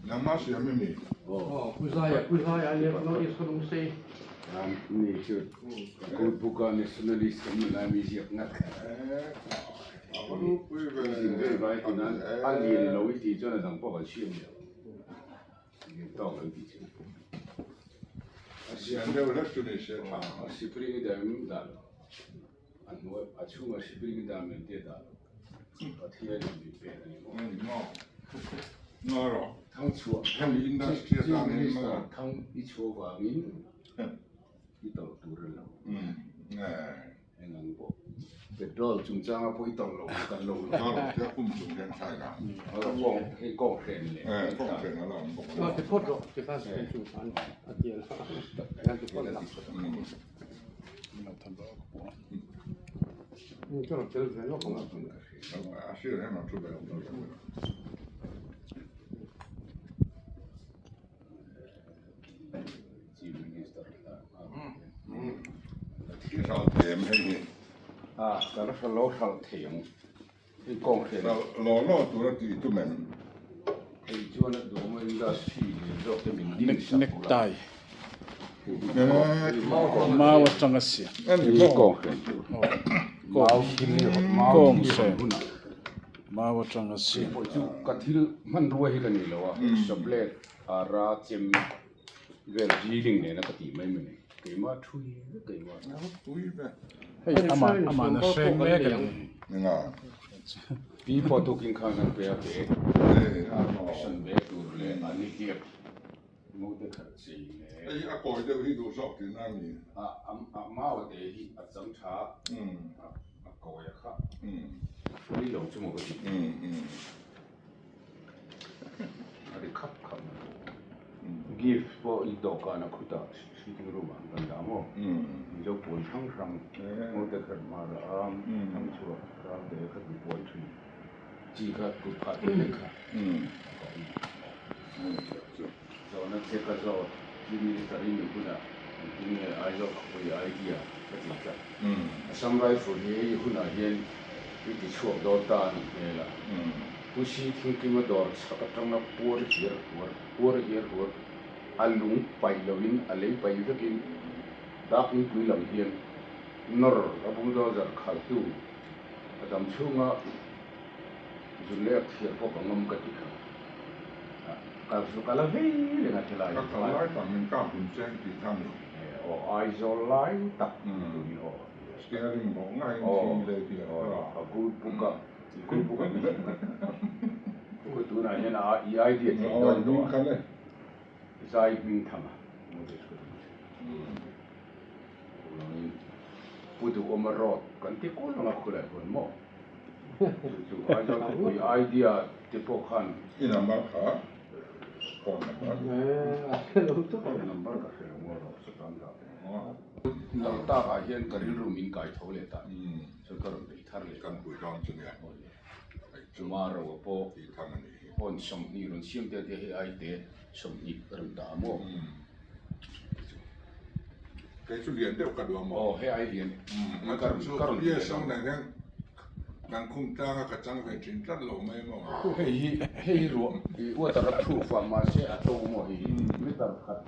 Nangmah siam i mi? Ni chu Good book a nationalist kan ni lai mi ziak ngat zin vei vai ti nan a lian lo i tih chuan a dang pawh kan siam leh lian tawk lo i tih chu a siam deuh hlek chu ni se tha a spring i dam dah lo a hnuai a chhungah spring i dam em te dah lo Pathian in min pek a ni maw ni maw ngaw rawh thang chhuah hemi industry atang hian maw thang i chhuah vangin i tawrh tur a lo eng ang pawh petrol chungchanga pawh i tawrh lo kan lo lo tia kum chung hian thlai la hei kawng hren leh kawng hren a la awm bawk a ti phawt rawh ti khan hren chung khan a ti a ti phawt la a sir hian a thu ve I hralh thei em hei hi? A, ka la hralh lo hralh thei ang. Hei kawng hren. Hralh law law tur a tih tum em? Hei chuan a duhawm a industry lian zawk te min ding sak ula. Necktie. Mau atanga siam. Hei kawng hren tur. Mau Kawng hren. Mau atanga siam. Hei pawh chu ka thil hmanrua hi ka nei lo a, sabled ara chem vel drilling nena ka tih mai mai ni. Keimah thui vek keimah. Hei amah amah a hreng mek a ni. Pi pawh tukin khan kan pe a bag san bag tur leh a nihliap ngo te khat chei leh. Hei a kawi deuh hi duh zawk tihna a ni. A mau te hi a chang tha a kawi a kha pui lo chu maw ka ti. A ri khap khap mai. Gift pawh i dawhkan a khutah sitting room ah kan dah maw? Mizo puan hrang hrang Ngawte khat hmara am thang chhuah ram te khat mi puan thin chi kha kut phah te vek kha a awm. Zawhna che ka zawt Chief Minister i nih hunah engtin nge Aizawl khawpui idea ka tih tlat. Assam Rifle hi hei hunah hian i ti chhuak dawn ta a nih hmel a. Pu Si Thingkima dawr chhak atanga puar hiar huar puar hiar huar a lung paih loin a lei paih vekin dak inpui lam hian nawr a bulldozer khalhtu a dam chhunga zun leh a thiar pawh ka ngam ka ti kha ka ka la vei reng a helai Ka kal lai tak min kap hun cheng tih kha ni. Aw Aizawl lai tak turin aw. Steering bawk ngaiin thi leh tih a hre a. A good book a. Tunah hian a i idea thei dawn tawh a, zai hming tham a Pu Duhawma road kan ti kul ang a khulai huan maw? Chu chu Aizawl khawpui idea te pawh khan. I number kha phone number. Phone number ka hre lo maw rawh sawtan dah. Lo takah hian ka rilru min kai tho leh ta. Chuan ka rawn bei thar leh Kan pui dawn chu nia. Chuma ro pawh Tih tham a nih hi. Pawn 20 rawn siam te tia hei ai te 20 ka rawn dah a maw? Kei chu lian deuh ka duh a maw? Aw hei ai lian ka rawn ka rawn ti a maw? Hian kan khum tlang a ka chang ve thin tlat lo mai maw? Hei hi hei hi ruah i water a proof a mahse a to maw hei hi meter khat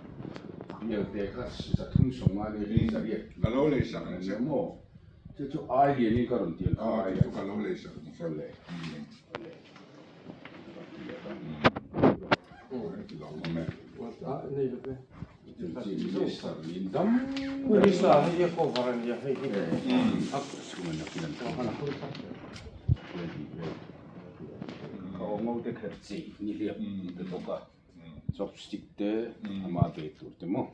bial te kha 350 leh hei 800 Ka lo lei sak ang che. Maw? Chu chu ai lian in ka rawn tiang kha ai Chu chu ka lo lei sak ang che. Awle. Awle. Chopstick te ama ve tur te maw.